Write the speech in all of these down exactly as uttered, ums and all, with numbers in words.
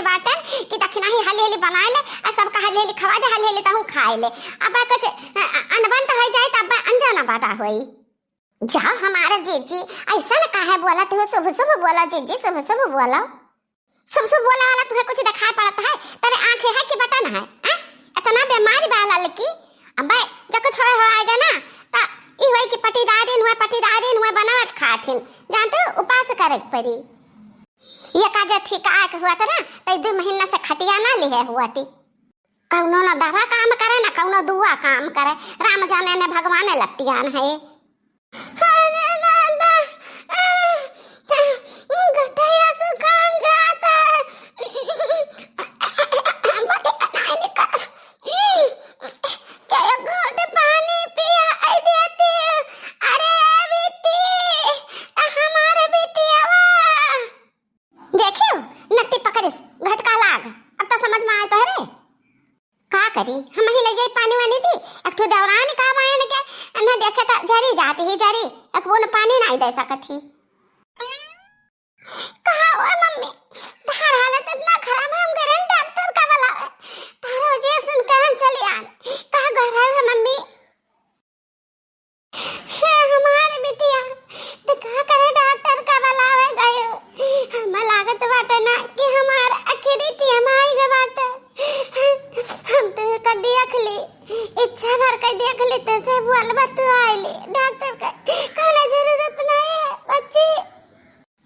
बाटन कि दखिनही हाली हाली बनाए ले, आ सबका हाली हाली खवाए दे, हाली हाली तहूँ खाए ले। अब कुछ, अ, अ, अनबन तो होइ जाए, तब अनजाना बाधा होई। जाओ हमारे जीजी, अइसन काहे बोलत हो? शुभ शुभ बोलो जीजी, शुभ शुभ बोलो। शुभ शुभ बोले वाला तुहे कुछ देखाई पड़त है? तेरे आँखें है कि बटन है, हैं? इतना बेमारी बा ललकी। अबे, जब कुछ होए हो आएगा ना, त ई होई कि पटीदारिन हुए, पटीदारिन हुए बनावत खाथिन। जानते हो, उपास करे के पड़ी। ये का जे ठीक आए के हुआ था ना, त ई दो महीना से खटिया ना लिहे हुआ थी। कौनो ना दवा काम करे, ना कौनो दुआ काम करे। राम जाने ने भगवाने लट्टियान है। अरे दादा, गटैया सुखान जाता। बतिया नहीं निकल। के घूंट पानी पिया देती। अरे बिट्टी, हमारे बिटियावा। देखियो, नत्ती पकड़िस, घटका लाग। अब तो समझ में आए तोहरे। का करी, हमही ले जाई पानी वानी दी। एक ठो देवरानी का बायन के, ना देखे तो जरी जाती ही जरी, एक बूंद पानी नहीं दे सकत ही। कहा हुआ मम्मी, तार हालत इतना खराब है, हम गरन डॉक्टर का बुलावे। तारो जे सुन के हम चली आन। कहा घर है मम्मी? हे हमार बिटिया, त का करे डॉक्टर का बुलावे गयो? हमें लागत बाटे ना कि हमार आखिरी टीएम आई गए बाटे। हम तो का देख ली, इच्छा भर के देख ली, तैसे बोलबा तू आइली। डॉक्टर का कहना जरूरत नहीं है बच्ची।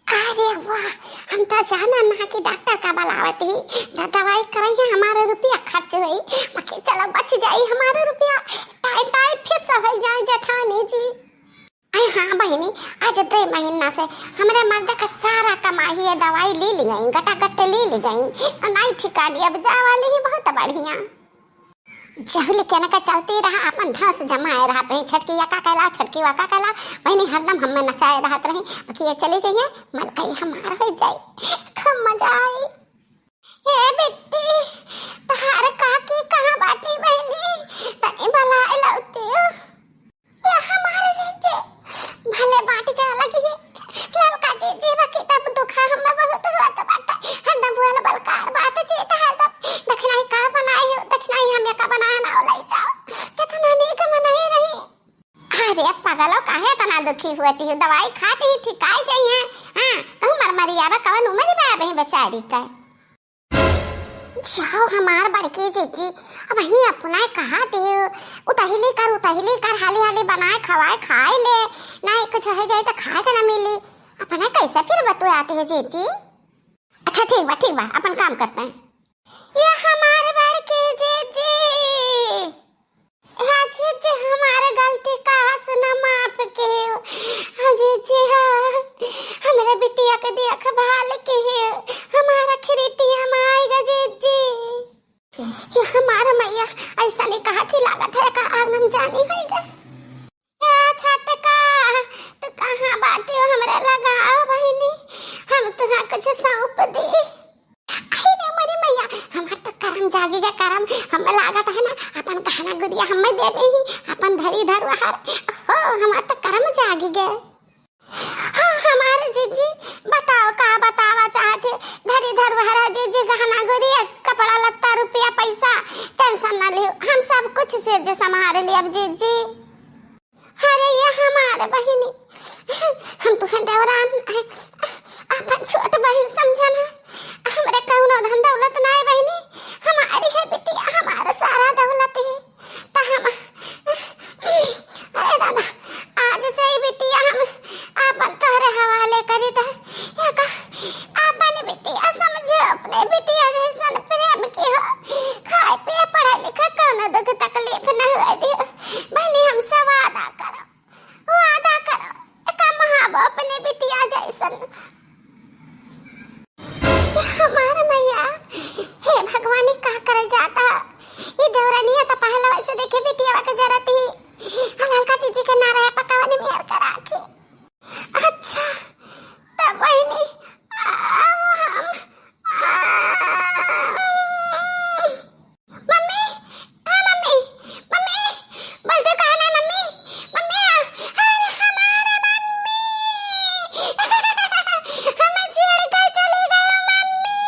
अरे वाह, हम तो जाना ना कि डॉक्टर का बुलावत ही, त दवाई करई है, हमारे रुपया खर्च होई, बाकी चलो बच जाई हमारे रुपया, टाइम टाइम फिर से हो जाए जेठानी जी। अरे हाँ बहिनी, आज दो महीना से हमरे मर्द का सारा कमाई है, दवाई ले ली गई, गटा गट्टे ले ली गई, और नाई ठिकानी अब जा वाली ही बहुत बढ़िया। जब लेकिन का चलती रहा, अपन धस जमाए रहत रही, छटकी या का कहला, छटकी वा का कहला, बहिनी हरदम हमें नचाए रहत रही। बाकी ये चली जाइए, मलकई हमार हो जाई, खूब मजा आई। हे बिट्टी, तहार काकी कहाँ बाटी बहिनी? तनी बलाए लौतियो। ये हमारे जीजे भले बाटी के अलग ही, ललका जीजे बाकी तब दुखा हमें बहुत होत बाटे। हरदम बोल बलकार बात चीत हरदम। दखिनाई का बनाई हो, दखिनाई हमें का बनाए ना ले जाओ। कितना नीक मनई रही। अरे पगलो, काहे इतना दुखी हुआ थी? दवाई खाती ही ठिकाई जाई है। हाँ, कहूँ मरमरी आवे, कवन उम्र बा अबही बेचारी के। जाओ हमार बड़की जीजी, अबही अपना कहा दे, उतहिली कर, उतहिली कर, हाली हाली बनाए खवाए खाए ले, ना कुछ हो जाए तो खाए के ना मिली। अपने कैसे फिर बतुआते हो जीजी? अच्छा ठीक बा, ठीक बा, अपन काम करते हैं। ये हमार बड़की जीजी। हाँ जीजी, हमार गलती का सुना माफ के हो। हाँ जीजी, हाँ। हमरे बिटिया के देखभाल के हो। हमार आखिरी टीएम आएगा जीजी। ये हमार मैया, ऐसा नहीं कहा थी, लागत है का आंगन जानी होइगा। ए छोटका, तू कहाँ बाटी हो? हमरे लगा आओ बहिनी, हम तुहा कुछ सौंप दी। अरे रे मोरी मैया, हमार तो करम जागी गए, करम। हमें लागत है ना, अपन गहना गुरिया हमें दे दे ही, अपन धरी धर हर। हो, हमार तो करम जागी गए। हाँ, हमार जीजी, बताओ का बतावा चाहत है? धरी धर हरा जीजी, गहना गुरिया, कपड़ा लत्ता, रुपया पैसा, टेंशन ना लियो, हम सब कुछ से जे संभाल लियब जीजी। अरे ये हमार बहिनी, हम तुहे देवरान, अपन छोट बहिन समझन है। हमरे कौनो धन दौलत ना है बहिनी, हमारी है बिटिया, हमारा सारा दौलत है। त हम, अरे दादा, आज से ही बिटिया हम अपन तोहरे हवाले करी त, या का, अपन बिटिया समझो, अपने बिटिया जैसन प्रेम की हो, खाए पिए पढ़े लिखे कौनो दुख तकलीफ न हुए दियो। बहिनी, हमसे वादा करो, वादा करो, कमाबो अपने बिटिया जैसन। हमार मैया, हे भगवान, ई का करे जाता? ई देवरनिया त पहले वैसे देखे बिटिया के जरत ही, आ ललका जीजी के ना रहे पकावन मेर के राखी। अच्छा, त बहिनी, अब हम, आ, मम्मी, हाँ मम्मी, मम्मी, बोलते कहाँ ना मम्मी, मम्मी, अरे हमारे मम्मी, हमें छोड़ के चली गई मम्मी।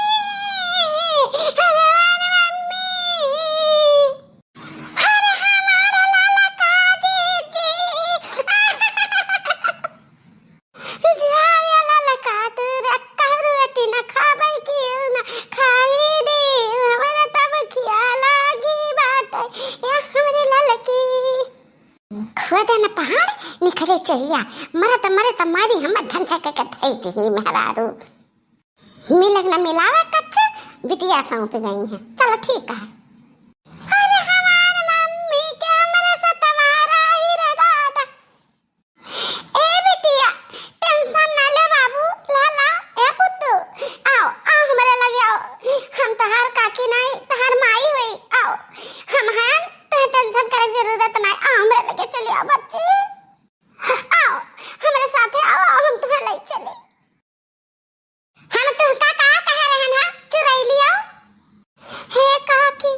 चहिया, मरत मरे त मारी हम धन छके के धई दिही मेहरारू। मिलक न मिलावे कच्छ, बिटिया सौंप गई है। चलो ठीक है। अरे हमार मम्मी के हमरे सतवारा ही रे दादा। ए बिटिया, tension ना ले बाबू, ला ला, ए पुत्तू, आओ, आओ हमरे लगे आओ। हम तहार काकी नाई, तहार माई होई, आओ। हम हन, तहे tension करे जरूरत नाई, आओ हमरे लगे चली आओ बच्ची। आओ, हमरे साथे आओ, आओ, हम तुहे लई चली। हम तुहका का कहे रहन हा, चुरैलियो? हे काकी,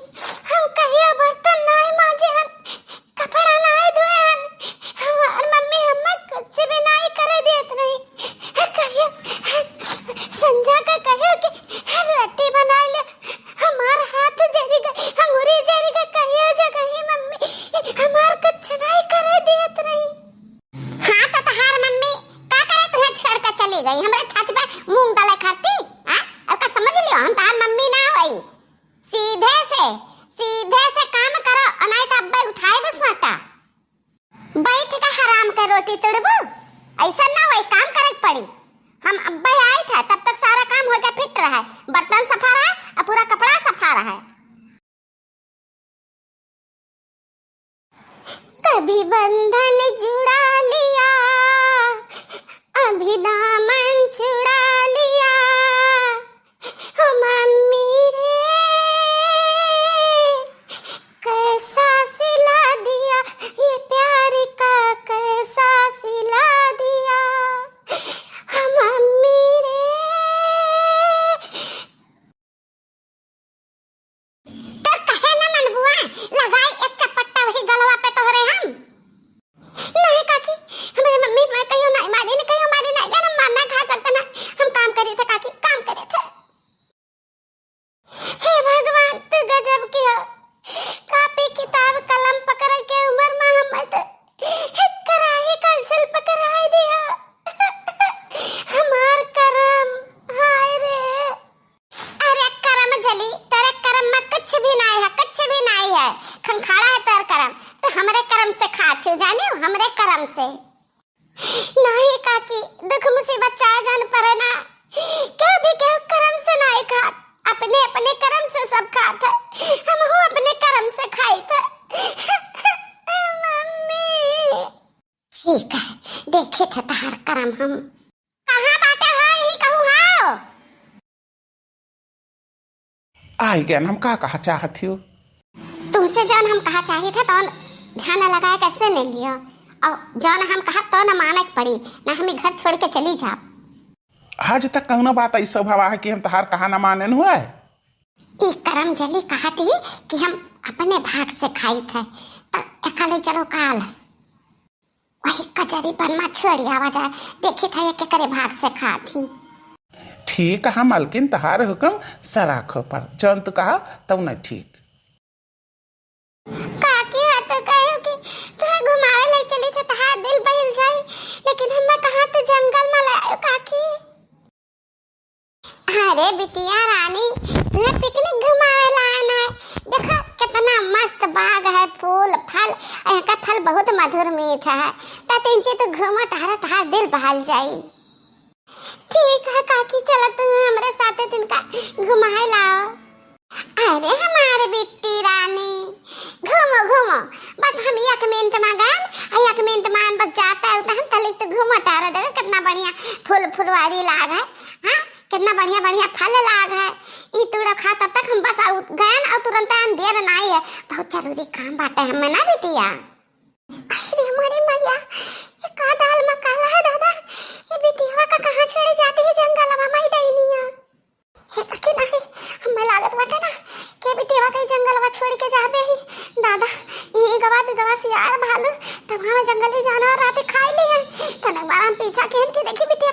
हम कहियो बर्तन नाई माजे हन, कपड़ा नाई धोए हन, हमार मम्मी हमें कुछ भी नाई करे देत रही। कहियो संझा का कहियो कि रोटी बनाए ले, हमार हाथ जरी गए, अंगूरी जरी गए, कहियो जगही मम्मी हमार कुछ नाई करे देत रही। हाँ, तो तहार मम्मी का करे तुहे छोड़ के चली गई? हमरे छाती पे मूंग दले खाती? हाँ? अब का समझ लियो, हम तहार मम्मी ना होई। सीधे से, सीधे से काम करो, और नहीं तो अब्बे उठाए भी सोटा। बैठ के हराम के रोटी तुड़बू? ऐसा ना होई, काम करे के पड़ी। हम अब्बे आई था, तब तक सारा काम हो गया, फिट रहा है, बर्तन सफा रहा है, और पूरा कपड़ा सफा रहा है। कभी बंधन जुड़ा लिया, अभी दामन छुड़ा लिया। ओ मम्मी रे, कैसा सिला दिया, ये प्यार का कैसा सिला दिया। ओ मम्मी रे। तो कहे न मनबुआ, लगाई एक चपट्टा वही गलवा पे तोहरे हम। नहीं काकी, हमरे मम्मी मैं कहियो नहीं मारी, नहीं कहियो मारी, नहीं जाना मारना खा सकता ना। हम काम करी थे काकी, काम करी थे। हे भगवान, तू गजब किया। कापी किताब कलम पकड़ के उम्र में हम तो कराही कलछुल पकड़ाई दिया। हमार करम, हाय रे। अरे करम जली, तेरे करम में कुछ भी नाई है, कुछ भी नाई है। खंखाड़ा है तेरे करम, तो हमरे करम से खात हो, जानियो, हमरे करम से। नाई काकी, दुख मुसीबत चाहे जान पड़े ना, केहू भी केहू करम से नाई खात, अपने अपने करम से सब खात है। हमहू अपने करम से खाई थे। मम्मी। ठीक है, देखित है तहार करम हम। कहाँ बाटे हो, यही कहूँ हो? आई गया, हम का कहा चाहत हो? तुमसे जौन हम कहा चाहित है, तौन ध्यान लगाए के सुन लियो, और जौन हम कहा तौन माने के पड़ी, ना हम ई घर छोड़ के चली जाब। आज तक कौनो बात ऐसा भवा है कि हम तहार कहा ना मानेन हुआ है? ई करम जली कहत ही कि हम अपने भाग से खाइत है, तो एका ले चलो काल। वही कजरी बनमा छोड़ी आवा जाए, देखी था ये के करे भाग से खात ही। ठीक है मलकिन, तहार हुक्म सराखो पर, जौन तू कहा तौन ठीक। काकी है तो कहो कि तुहे घुमावे ले चली थे, तहार दिल बहिल जाई, लेकिन हमें कहाँ तो जंगल में लायो काकी। अरे बिटिया रानी, तुहे पिकनिक घुमावे लायन है। देखो कितना मस्त बाग है, फूल, फल, यहाँ का फल बहुत मधुर मीठ है। ता तीन चीज तू घूमो टहरो, तहार दिल बहल जाई। ठीक है काकी, चलो तुम हमरे साथे तिनका घुमाए लाओ। अरे हमारे बिट्टी रानी, घूमो घूमो, बस हम एक मिनट में गन, आ एक मिनट में बस जाता है, तो हम तलिक तो घूमो टहरो, देखो कितना बढ़िया फूल फुलवारी लाग है, हाँ, कितना बढ़िया बढ़िया फल लाग है। ई तूड़ा खा तब तक हम बस आउ-, गयन और तुरंत आन, देर नाई है, बहुत जरूरी काम बाटे हमें ना बिटिया। अरे हमारी मैया, ये का दाल में काला है दादा, ये बिटियावा का कहाँ छेड़े जाती है जंगलवा माई डैनिया। हे काकी नाही, हमें लागत बाटे ना, के बिटियावा के जंगलवा छोड़ के जाबे ही। दादा, ये गवा भी गवा सियार भालू, तब हमें जंगली जानवर रात खाई ली है। तनक बार हम पीछा केहन की देखी बिटिया।